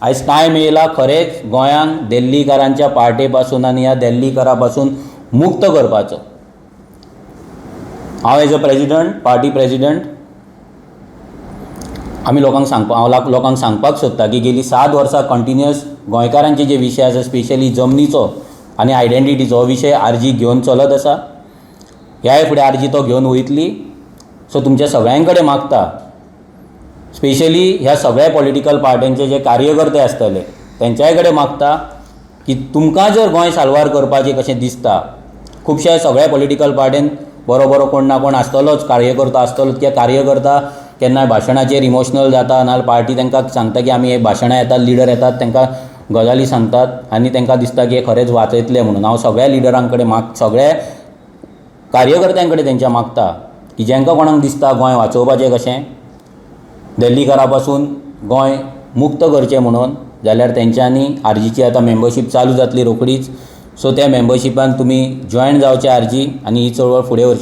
आयज टायम येयला खरेंच गोंयांक दिल्लीकारांच्या पार्टे पासून आनी ह्या दिल्लीकारा पासून मुक्त करपाचो. हांव as a president, party president, आमी लोकांक सांगपा हांव लोकांक सांगपाक सोदता की गेलीं 7 वर्सां कंटिन्युअस गोंयकारांचे जे विशय आसा, स्पेशली जमनीचो आनी आयडेंटिटीचो, हो विशय आरजी घेवन चलत आसा. ह्याय फुडें आरजी तो घेवन वयतली. सो तुमच्या सगळ्यां कडेन मागता, स्पेशली ह्या सगळ्या पॉलिटिकल पार्ट्यांचे जे कार्यकर्ते आसतले तेंच्याय कडेन मागता की तुमकां जर गोंय साल्वार करपाचें कशें दिसता, खुबश्या सगळ्या पॉलिटिकल पार्टीन बरो बरो कोण ना कोण आसतलोच, कार्यकर्तो आसतलोच. कित्याक कार्यकर्ता केन्नाय भाशणाचेर इमोशनल जाता, नाजाल्यार पार्टी तांकां सांगता की आमी भाशणां येतात, लिडर येतात, तांकां गजाली सांगतात आनी तांकां दिसता की हे खरेंच वाचयतले म्हणून. हांव सगळ्या लिडरां कडेन माग सगळ्या कार्यकर्त्यां कडेन तेंच्या मागता की जांकां कोणाक दिसता गोंय वाचोवपाचें कशें, दिल्लीकारा पासून गोंय मुक्त करचें म्हणून, जाल्यार तेंच्यांनी आरजीची आतां मेंबरशीप चालू जातली रोखडीच. सो त्या मेंबरशिपान तुमी जॉयन जावचें आरजी आनी ही चळवळ फुडें व्हरची.